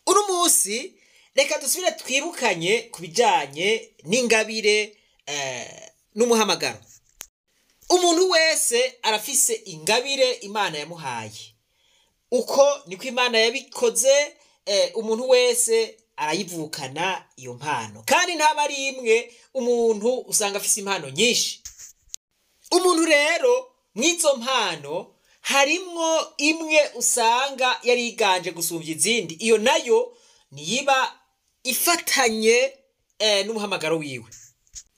Uno munsi reka dusubire twibukanye ku bijyanye n'ingabire n'umuhamagaro. Umuntu wese arafise ingabire Imana yamuhaye. Uko niko Imana yabikoze, umuntu wese arayivukana iyo mpano, kandi ntaba ari imwe. Umuntu usanga afise impano nyinshi. Umuntu rero mw'izo mpano harimwo imwe usanga yariganje gusumbya izindi. Iyo nayo niyiba ifatanye n'umuhamagaro wiwe.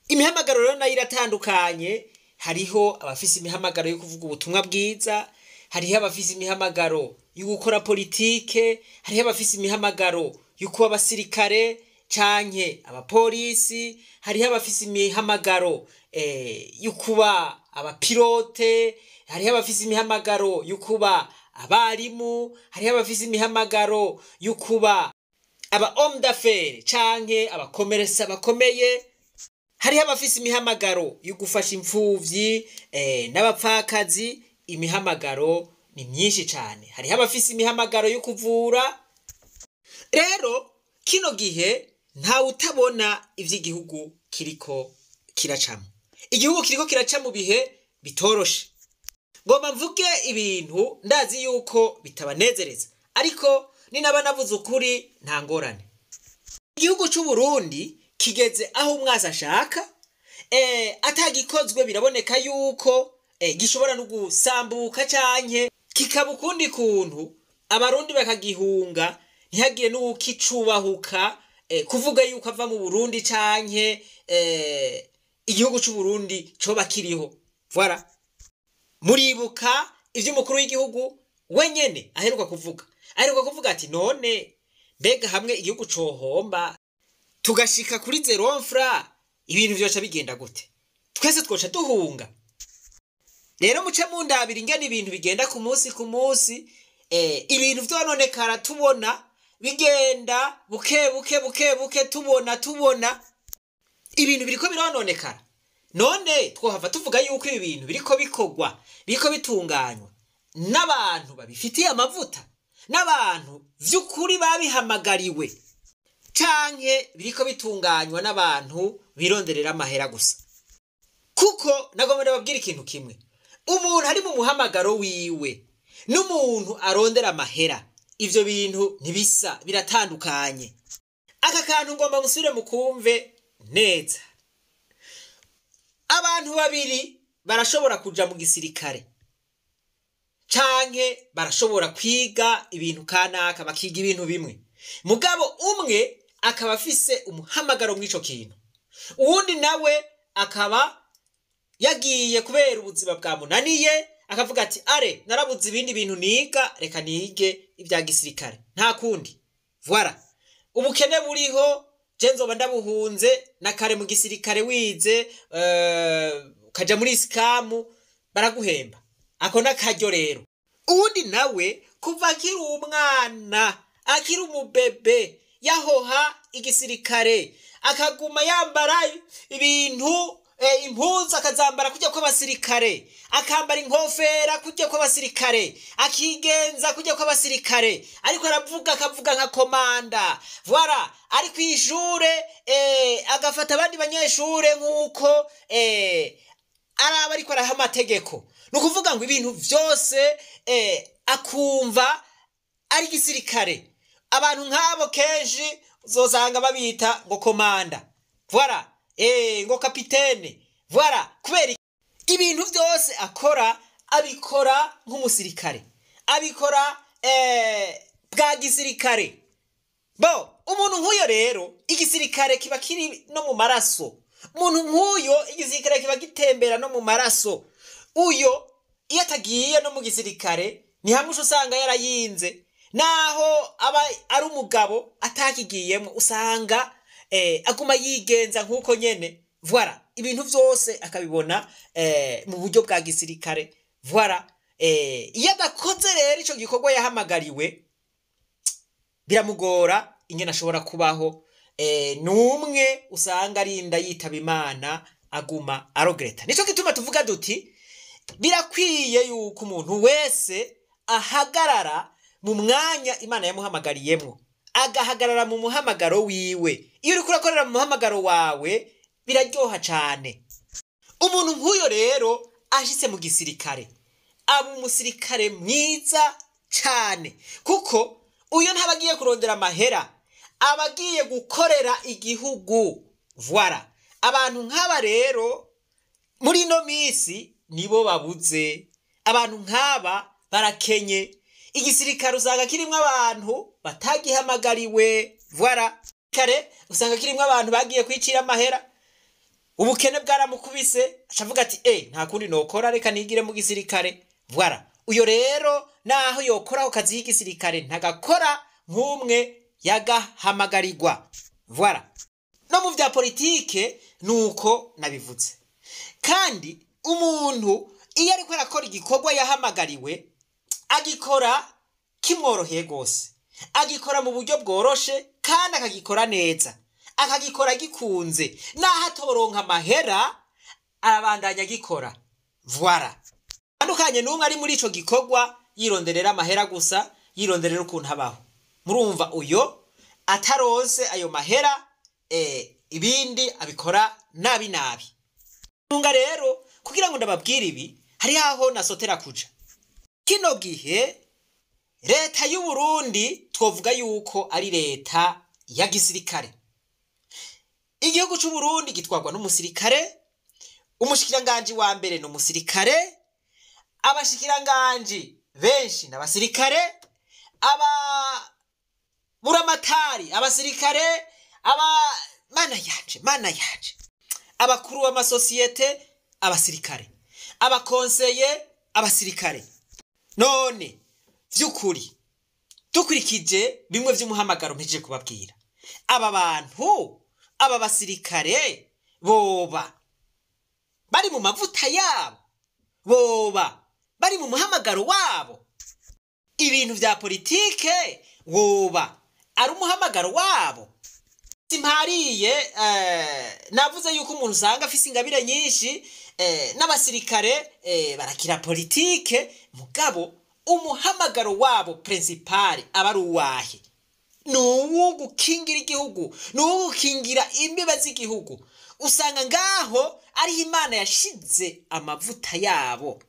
Imihamagaro rero nayo iratandukanye. Hariho abafise imihamagaro yo kuvuga ubutumwa bwiza, hariho abafise imihamagaro yo gukora politike, hariho abafise imihamagaro yo kuba abasirikare canke abapolisi, hariho abafise imihamagaro yo kuba abapilote, hariho abafise imihamagaro yo kuba abarimu, hariho abafise imihamagaro yo kuba aba homme d'affaires canke abakomeresa bakomeye, hariho abafise imihamagaro yo gufasha imfuvyi n'abapfakazi. Imihamagaro ni myinshi cane. Hariho abafise imihamagaro yo kuvura. Rero kino gihe ntawe utabona ivy'igihugu kiriko kiracamo. Igihugu kiriko kiraca mu bihe bitoroshe. Ngomba mvuge ibintu ndazi yuko bitabanezereza, ariko ninaba navuze ukuri nta ngorane. Igihugu c'u Burundi kigeze aho umwasi ashaka, atagikozwe biraboneka yuko gishobora no gusambuka canke kikaba ukundi kuntu, abarundi bakagihunga, ntihagire n'ukicubahuka kuvuga yuko ava mu Burundi canke igihugu c'u Burundi coba kiriho. Voilà. Muribuka ivyo umukuru w'igihugu wenyene aheruka kuvuga. Aheruka kuvuga ati none mbega hamwe igihugu cohomba tugashika kuri zero franc, ibintu vyoca bigenda gute? Twese twoca duhunga. Rero muce mundabira ingene ibintu bigenda ku munsi ku munsi, ibintu vyononekara tubona bigenda buke buke buke buke, tubona ibintu biriko birononekara. None twohava tuvuga yuko ibi bintu biriko bikorwa, biriko bitunganywa n'abantu babifitiye amavuta, n'abantu vy'ukuri babihamagariwe, canke biriko bitunganywa n'abantu bironderera amahera gusa? Kuko nagomba ndababwira ikintu kimwe: umuntu ari mu muhamagaro wiwe n'umuntu arondera amahera, ivyo bintu ntibisa, biratandukanye. Aka kantu ngomba musubire mukumve neza. Abantu babiri barashobora kuja mu gisirikare canke barashobora kwiga ibintu kanaka, bakiga ibintu bimwe, mugabo umwe akaba afise umuhamagaro mw'ico kintu, uwundi nawe akaba yagiye kubera ubuzima bwamunaniye, akavuga ati are narabuze ibindi bintu niga, reka nige ibya gisirikare, nta kundi. Voilà, ubukene buriho je nzoba ndabuhunze. Na kare mu gisirikare wize ukaja muri ISCAM baraguhemba, ako n'akaryo. Rero uwundi nawe kuva akiri umwana, akiri umubebe, yahoha igisirikare, akaguma yambara ibintu, impuzu akazambara kujya kw'abasirikare, akambara inkofera kujya kw'abasirikare, akigenza kujya kw'abasirikare, ariko aravuga akavuga nka komanda. Voilà, ari kw'ishure agafata abandi banyeshure nk'uko araba ariko araha amategeko. Ni ukuvuga ngo ibintu vyose akumva ari gisirikare. Abantu nk'abo kenshi uzosanga babita ngo komanda, voilà, ngo kapitene. Voilà, kubera ibintu vyose akora abikora nk'umusirikare, abikora bwa gisirikare. Bo umuntu nk'uyo rero igisirikare kiba kiri no mu maraso. Umuntu nk'uyo igisirikare kiba gitembera no mu maraso. Uyo iyo atagiye no mu gisirikare ni hamwe usanga yarayinze, naho aba ari umugabo atakigiyemo usanga aguma yigenza nk'uko nyene. Voilà, ibintu vyose akabibona mu buryo bwa gisirikare. Voilà, iyo adakoze rero ico gikorwa yahamagariwe biramugora ingene ashobora kubaho. N'umwe usanga arinda yitaba Imana aguma aregretta. Nico gituma tuvuga duti birakwiye yuko umuntu wese ahagarara mu mwanya Imana yamuhamagariyemwo. Agahagarara mu muhamagaro wiwe. Iyo uriko urakorera mu muhamagaro wawe biraryoha cane. Umuntu nk'uyo rero ashitse mu gisirikare aba umusirikare mwiza cane, kuko uyo ntaba agiye kurondera amahera, aba agiye gukorera igihugu. Voilà. Abantu nk'aba rero muri ino minsi nibo babuze. Abantu nk'aba barakenye. Igisirikare usanga kirimwo abantu batagihamagariwe. Voilà. Kare usanga kirimwo abantu bagiye kwicira amahera, ubukene bwaramukubise, acavuga ati nta kundi nokora, reka nigire mu gisirikare. Voilà. Uyo rero naho yokora ako kazi y'igisirikare ntagakora nk'umwe yagahamagarirwa. Voilà. No mu vya politike nuko nabivuze. Kandi umuntu iyo ariko arakora igikorwa yahamagariwe agikora kimworoheye gose, agikora mu buryo bworoshe kandi akagikora neza, akagikora gikunze, naho atoronka amahera arabandanya agikora. Voilà. Tandukanye n'umwe ari muri ico gikorwa yironderera amahera gusa, yironderera ukuntu abaho. Murumva uyo ataronse ayo mahera, ibindi abikora nabi nabi. Nunga rero kugira ngo ndababwire ibi, hari aho nasotera kuja. Kino gihe leta y'u Burundi twovuga yuko ari leta ya gisirikare. Igihugu c'u Burundi gitwarwa n'umusirikare, umushikiranganje wa mbere ni umusirikare, abashikiranganje benshi n'abasirikare, aba buramatari abasirikare, aba mana yanje, mana yanje, abakuru b'amasosiyete abasirikare, abakonseye abasirikare. None vy'ukuri dukurikije bimwe vy'umuhamagaro mpejeje kubabwira, aba bantu, aba basirikare boba bari mu mavuta yabo, boba bari mu muhamagaro wabo. Ibintu vya politike woba ari umuhamagaro wabo. Simpariye, navuze yuko umuntu usanga afise ingabire nyinshi, n'abasirikare barakira politike, mugabo umuhamagaro wabo principal aba ari uwahe? Ni uwo gukingira igihugu, ni uwo gukingira imbibe z'igihugu. Usanga ngaho ariho Imana yashize amavuta yabo.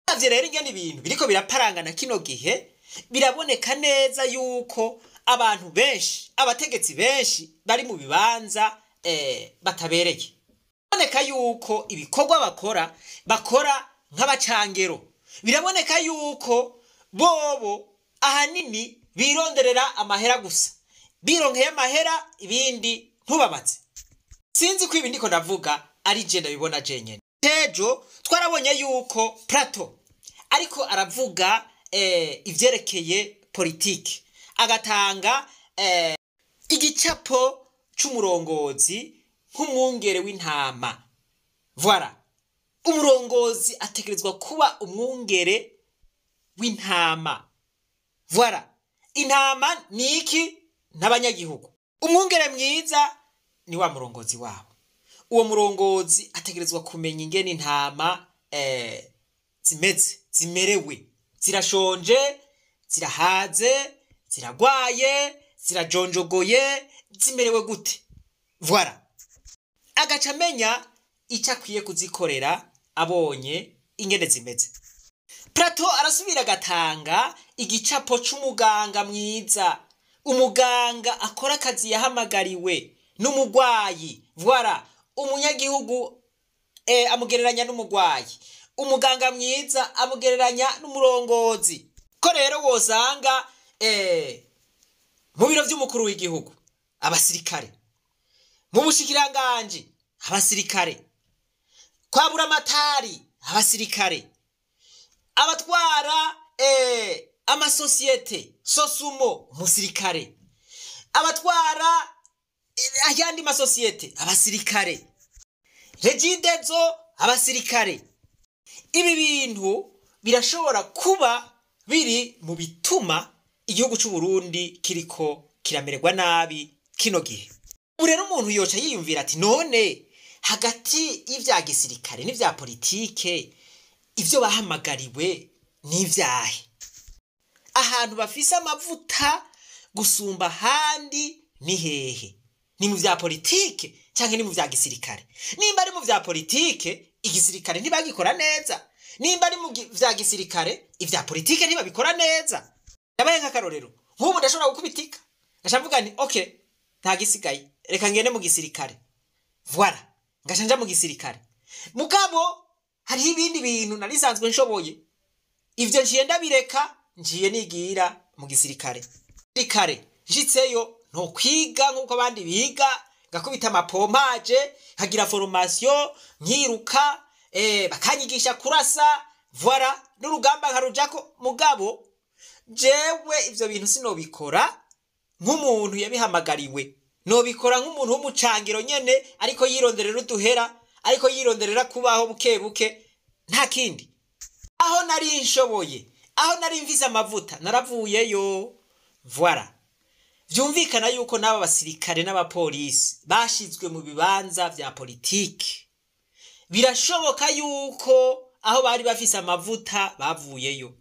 Uravye rero ingene ibintu biriko biraparangana kino gihe, biraboneka neza yuko abantu benshi, abategetsi benshi bari mu bibanza batabereye. Biraboneka yuko ibikorwa bakora, bakora nk'abacangero. Biraboneka yuko bobo ahanini bironderera amahera gusa, bironkeye amahera ibindi ntubabaze. Sinzi ko ibi ndiko ndavuga ari je ndabibona jenyene. Tejo twarabonye yuko Plato ariko aravuga ivyerekeye politike, agatanga igicapo c'umurongozi nk'umwungere w'intama. Voilà. Umurongozi ategerezwa kuba umwungere w'intama. Voilà. Intama ni iki? N'abanyagihugu. Umwungere mwiza ni wa murongozi wabo. Uwo murongozi ategerezwa kumenya ingene intama zimeze, zimerewe, zirashonje, zirahaze, ziragwaye, zirajonjogoye, zimerewe gute. Voilà. Agaca amenya icyo akwiye kuzikorera abonye ingene zimeze. Plato arasubira agatanga igicapo c'umuganga mwiza, umuganga akora akazi yahamagariwe n'umugwayi. Voilà. Umunyagihugu amugereranya n'umugwayi, umuganga mwiza amugereranya n'umurongozi. Ko rero wosanga mu biro vy'umukuru w'igihugu abasirikare, mu bushikiranganje abasirikare, kwa buramatari abasirikare, abatwara amasosiyete sosumo umusirikare, abatwara ayandi masosiyete abasirikare, regidezo abasirikare. Ibi bintu birashobora kuba biri mu bituma igihugu c'u Burundi kiriko kiramererwa nabi kino gihe. Ubu rero umuntu yoca yiyumvira ati none hagati y'ivya gisirikare n'ivya politike ivyo bahamagariwe n'ivyahe? Ahantu bafise amavuta gusumba ahandi ni hehe? Ni mu vya politike canke ni mu vya gisirikare? Nimba ari mu vya politike, igisirikare ntibagikora neza. Nimba ari mu vya gisirikare, ivya politike ntibabikora neza. Yabaye nk'akarorero, nk'ubu ndashobora gukubitika ngaca mvuga nti okay, nta gisigaye, reka ngende mu gisirikare. Voilà, ngaca nja mu gisirikare. Mugabo hariho ibindi bintu nari nsanzwe nshoboye, ivyo nciye ndabireka, nciye nigira mu gisirikare. Gisirikare nshitseyo ntokwiga nk'uko abandi biga, ngakubita amapompaje, nkagira formation, nkiruka, bakanyigisha kurasa, voilà, n'urugamba nkarujako. Mugabo jewe ivyo bintu sinobikora nk'umuntu yabihamagariwe, nobikora nk'umuntu w'umucangiro nyene, ariko yironderera uduhera, ariko yironderera kubaho buke buke, nta kindi. Aho nari nshoboye, aho nari mvise amavuta, naravuyeyo. Voilà. Vyumvikana yuko n'aba basirikare n'abapolisi bashizwe mu bibanza vya politiki, birashoboka yuko aho bari bafise amavuta bavuyeyo.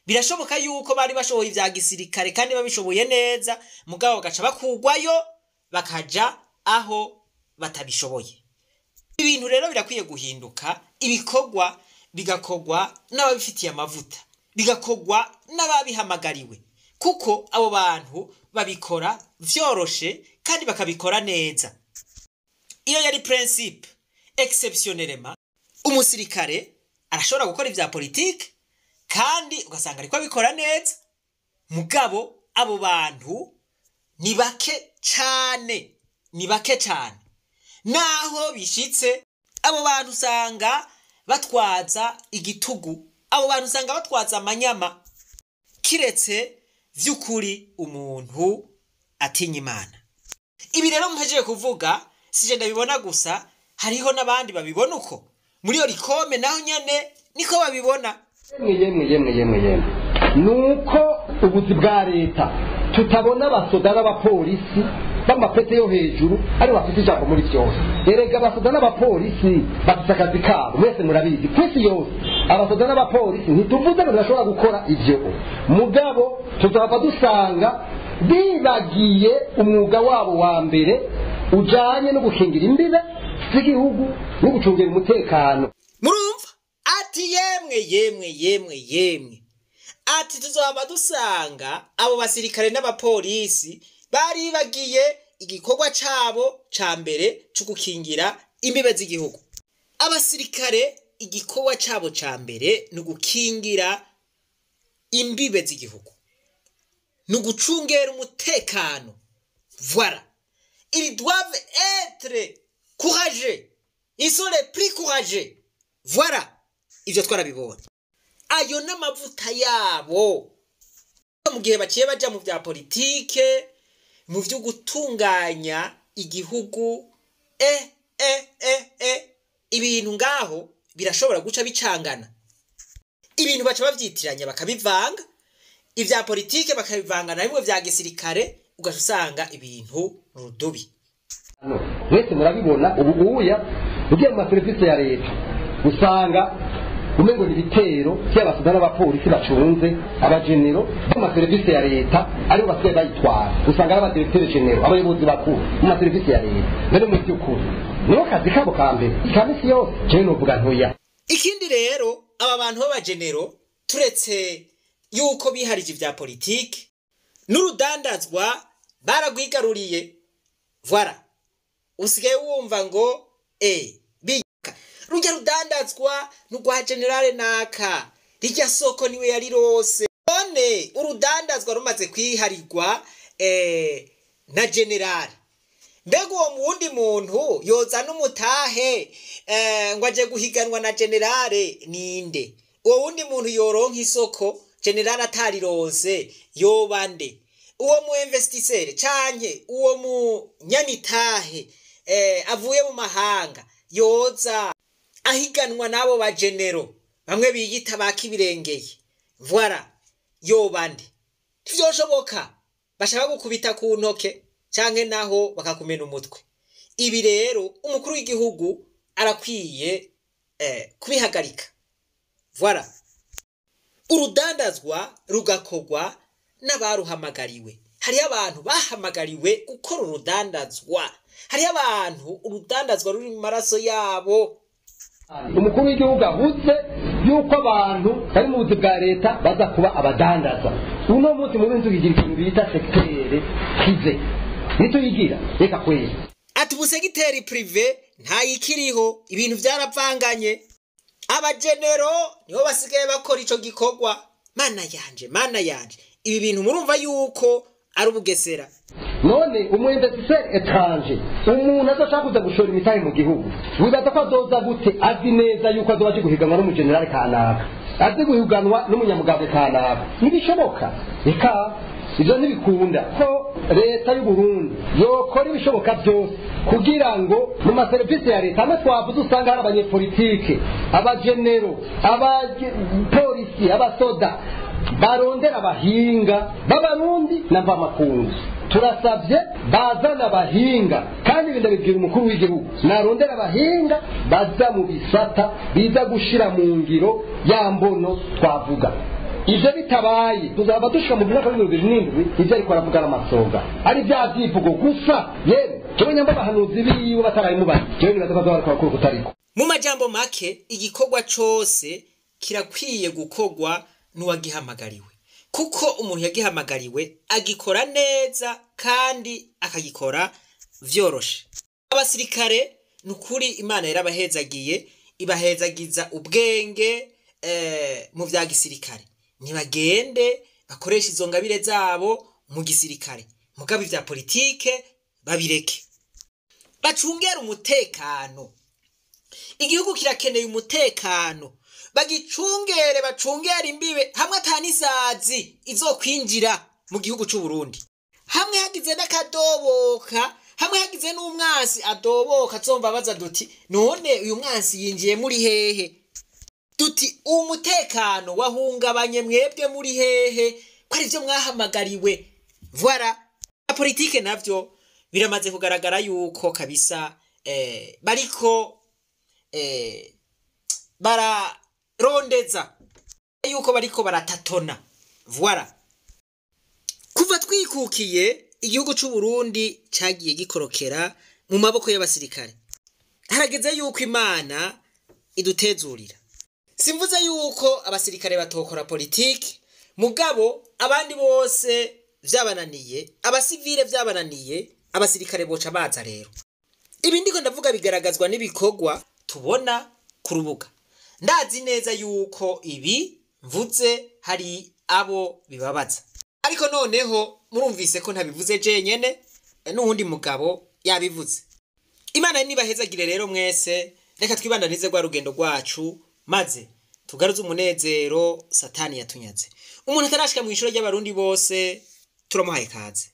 Birashoboka yuko bari bashoboye ivya gisirikare kandi babishoboye neza, mugabo bagaca bakugwayo bakaja aho batabishoboye. Ibintu rero birakwiye guhinduka, ibikorwa bigakorwa n'ababifitiye amavuta, bigakorwa n'ababihamagariwe, kuko abo bantu babikora vyoroshe kandi bakabikora neza. Iyo yari principe. Exceptionnellement, umusirikare arashobora gukora ivya politike kandi ugasanga ariko abikora neza, mugabo abo bantu ni bake cane, ni bake cane. Naho bishitse, abo bantu usanga batwaza igitugu, abo bantu usanga batwaza amanyama, kiretse vy'ukuri umuntu atinya Imana. Ibi rero mpejeje kuvuga sije ndabibona gusa, hariho n'abandi babibona uko. Muri Olucome naho nyene niko babibona. Yemwe, yemwe, yemwe, yemwe, yemwe, nuko ubuzi bwa leta tutabona abasoda n'abapolisi b'amapete yo hejuru ari bafite ijambo muri byose. Erega abasoda n'abapolisi bafite akazi kabo, mwese murabizi ku isi yose. Abasoda n'abapolisi ntituvuze ngo ntibashobora gukora ivyo, mugabo tuzava dusanga bibagiye umwuga wabo wa mbere ujanye no gukingira imbibe z'igihugu no gucungira umutekano. Murumva ati yemwe, yemwe, yemwe, yemwe, ati tuzohava dusanga abo basirikare n'abapolisi baribagiye igikorwa cabo ca mbere co gukingira imbibe z'igihugu. Abasirikare igikorwa cabo ca mbere ni ugukingira imbibe z'igihugu, ni ugucungera umutekano. Voilà, ils doivent être courageux, ils sont les plus courageux. Voilà, ivyo twarabibonye. Ayo n'amavuta yabo. Mu gihe baciye baja mu vya politike, mu vyo gutunganya igihugu, ibintu ngaho birashobora guca bicangana. Ibintu baca bavyitiranya bakabivanga, ivya politike bakabivanga na bimwe vya gisirikare, ugaca usanga ibintu rudubi. Mwese murabibona, ubu uya ugiye mu maserivisi ya leta usanga umengo ni ibitero by'abasoda n'abapolisi bacunze abagenero mu maserivisi ya leta, aribo basigaye bayitwara. Usanga ari abadirecteur généraux, abayobozi bakuru mu maserivisi ya leta. Mbere mu by'ukuri niho kazi kabo ka mbere ka misi yose, jewe novuga ntoya. Ikindi rero, aba bantu b'abagenero, turetse yuko biharije ivya politike, n'urudandazwa baragwigaruriye. Voilà, usigaye wumva ngo bika rujya rudandazwa n'urwa général naka, rirya soko niwe yarirose. None urudandazwa rumaze kwiharirwa na général, mbega uwo wundi muntu yoza n'umutahe ngo aje guhiganwa na général ninde? Uwo wundi muntu yoronka isoko général atarironse yoba nde? Uwo mu investisseur canke uwo mu nyamitahe avuye mu mahanga yoza ahiganwa n'abo bagenero bamwe biyita bakibirengeye, voilà, yoba nde? Ntivyoshoboka, bashaka gukubita ku ntoke canke naho bakakumena umutwe. Ibi rero umukuru w'igihugu arakwiye kubihagarika. Voilà, urudandazwa rugakorwa n'abaruhamagariwe. Hariho abantu bahamagariwe gukora urudandazwa, hariho abantu urudandazwa ruri mu maraso yabo. Umukuru w'igihugu avuze yuko abantu bari mu buzi bwa leta baza kuba abadandaza. Uno munsi mu bintu tukigira ikintu bita secteur privé, nituyigira reka kwezi. Ati ubu secteur privé ntayikiriho, ibintu vyaravanganye, abagenero nibo basigaye bakora ico gikorwa. Mana yanje, mana yanje, ibi bintu murumva yuko ari ubugesera. None umu investisseur étranger, umuntu azoshaka kuza gushora imitahe mu gihugu, wibaza ko azoza gute azi neza yuko azoba aje guhiganwa n'umugenerali kanaka, azi guhiganwa n'umunyamugabo kanaka? Ntibishoboka, reka ivyo ntibikunda. Ko leta y'u Burundi yokora ibishoboka byose kugira ngo mu maserivisi ya leta hamwe twavuze usanga hari abanyepolitike, abagenero, abapolisi, abasoda, barondera abahinga b'abarundi na mvamakungu. Turasabye bazana abahinga, kandi ibi ndabibwira umukuru w'igihugu, narondera abahinga baza mu bisata biza gushira mu ngiro ya mbono twavuga. Ibyo bitabaye tuzaba dushika mu mwaka w'ibihumbi bibiri n'indwi ibyo ariko aravuga n'amasoga ari bya byivugo gusa. Yewe jewe nyamba abahanuzi biwe batarabimubaye, jewe nibaza ko azoba ariko arakora kutariko. Mu majambo make, igikorwa cose kirakwiye gukorwa n'uwagihamagariwe, kuko umuntu yagihamagariwe agikora neza kandi akagikora vyoroshe. Abasirikare ni ukuri Imana yarabahezagiye, ibahezagiza ubwenge mu vya gisirikare. Ntibagende bakoresha izo ngabire zabo mu gisirikare, mugabo ivya politike babireke, bacungere umutekano. Igihugu kirakeneye umutekano, bagicungere, bacungere imbibe hamwe atanisazi izokwinjira mu gihugu c'u Burundi. Hamwe hagize n'akadoboka, hamwe hagize n'umwansi adoboka, azomva baza duti none uyu mwansi yinjiye muri hehe? Duti umutekano wahungabanye mwebwe muri hehe, ko ari byo mwahamagariwe? Voilà, politike navyo biramaze kugaragara yuko kabisa bariko bararondeza yuko bariko baratatona. Voilà, kuva twikukiye igihugu c'u Burundi cagiye gikorokera mu maboko y'abasirikare. Harageze yuko Imana idutezurira. Simvuze yuko abasirikare batokora politiki, mugabo abandi bose vyabananiye, abasivile vyabananiye, abasirikare boca baza. Rero ibi ndiko ndavuga bigaragazwa n'ibikorwa tubona ku rubuga. Ndazi neza yuko ibi mvuze hari abo bibabaza, ariko noneho murumvise ko ntabivuze jenyene, n'uwundi mugabo yabivuze. Imana nibahezagire rero mwese. Reka twibandanize rwa rugendo rwacu, maze tugaruze umunezero Satani yatunyaze. Umuntu atarashika mu ishuri ry'abarundi bose turamuhaye kaze.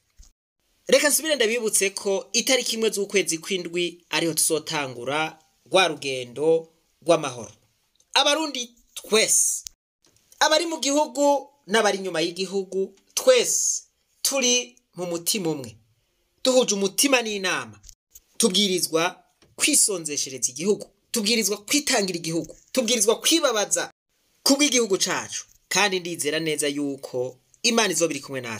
Reka nsubire ndabibutse ko itariki 1 z'ukwezi kw'indwi ariho tuzotangura rwa rugendo rw'amahoro. Abarundi twese, abari mu gihugu n'abari inyuma y'igihugu, twese turi mu mutima umwe, duhuje umutima n'inama, tubwirizwa kwisonzeshereza igihugu, tubwirizwa kwitangira igihugu, tubwirizwa kwibabaza kubw'igihugu cacu, kandi ndizera neza yuko Imana izoba iri kumwe natwe.